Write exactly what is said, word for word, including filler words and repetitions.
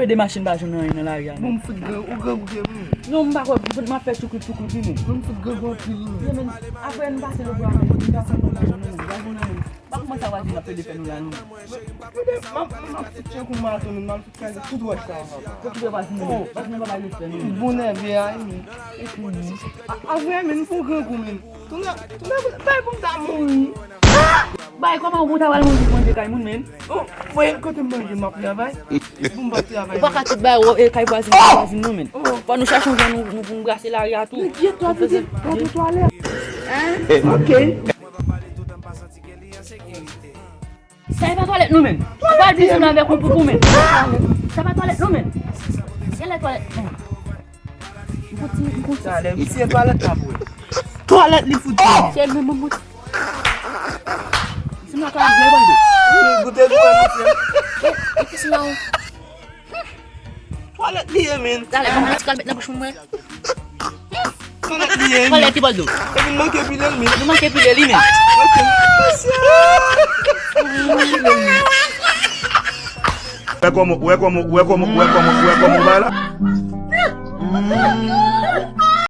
Pede machin pa jwenn anyen nan lari a, non. Bon, m fout grangou, grangou ke moun. Non, m pa kwè, m ap fè tchoukout tchoukout wi, men. Bon, m fout grangou anpil wi, men. Apre nou pase lòt bò a, men, nou pase lòt bò a, men, nou pase lòt bò a, men. Pa kòmanse a vwazen ap pede fè nou la, non. Pede, m ap, m ap fout tchèk ou maton, men, m ap fout kraze tout wòch sa yo, papa. Pou ki wè vwazen nan, vwazen nan pa bay respè, non. Bon nève a, men. A, a vre, men, m fout grangou, men. Tounen, tounen, bay pou m ta mouri. Bay, kòman ou ta pral manje, manje kay moun, men? Oh, mwen, kote m manje, m ap travay. Epi pou m pa travay. Ou pa ka tout bay, e, kay vwazin, kay vwazin, non, men. Oh. Fò nou chache yon jan nou, nou, pou nou brase lari a tou. Men, kiyès twalèt li ye? Twalèt, twalèt. Hein? Ok. Sa e pa twalèt, non, men. Ou pa di sou avèk yon poupou, men. Sa pa twalèt, non, men. Genlè twalèt, men. Talè, misye twalèt la pou. Twalèt li fout. Se menm mwen. Si mwen twalèt, mwen ban de. Goute dwèt misye. E, e kisa la ou? Twalèt li ye, men. Talè, ban mwen ti kal met nan bouch mwen. Twalèt li ye, men. Twalèt ki bòl do. Epi n manke pile l, men. Nou manke pile li, men. Ok. Wè kòman, wè kòman, wè kòman, wè kòman, wè kòman, wè la.